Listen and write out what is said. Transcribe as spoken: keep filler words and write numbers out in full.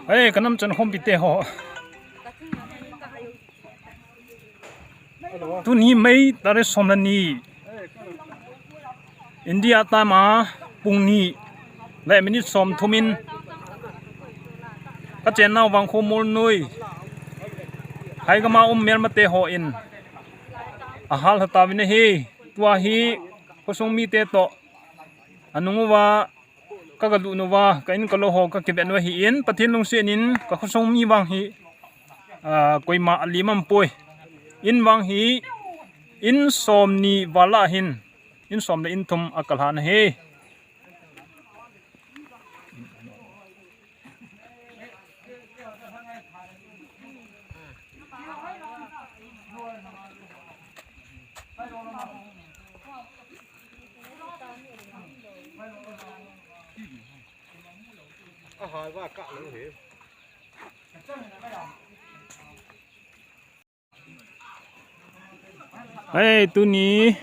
Hei, ka namchan khompi te ho. Tuni May tarik som le ni. India time a pung ni le minute som thum in ka chennau Vangkho Molnoi, Haigama um Myanmar te hon ahal lha tauvin ahi. Tua hi khosung mite toh anung uva ka galut uva, ka in ka lou ho ka kivet u ahin, Pathen lungset in ka khosung mi vang hi, ah, koima alim aum poi. In vang hi, in som ni val a hin, in som le in thum a kalhan ahi. Hei, tuni.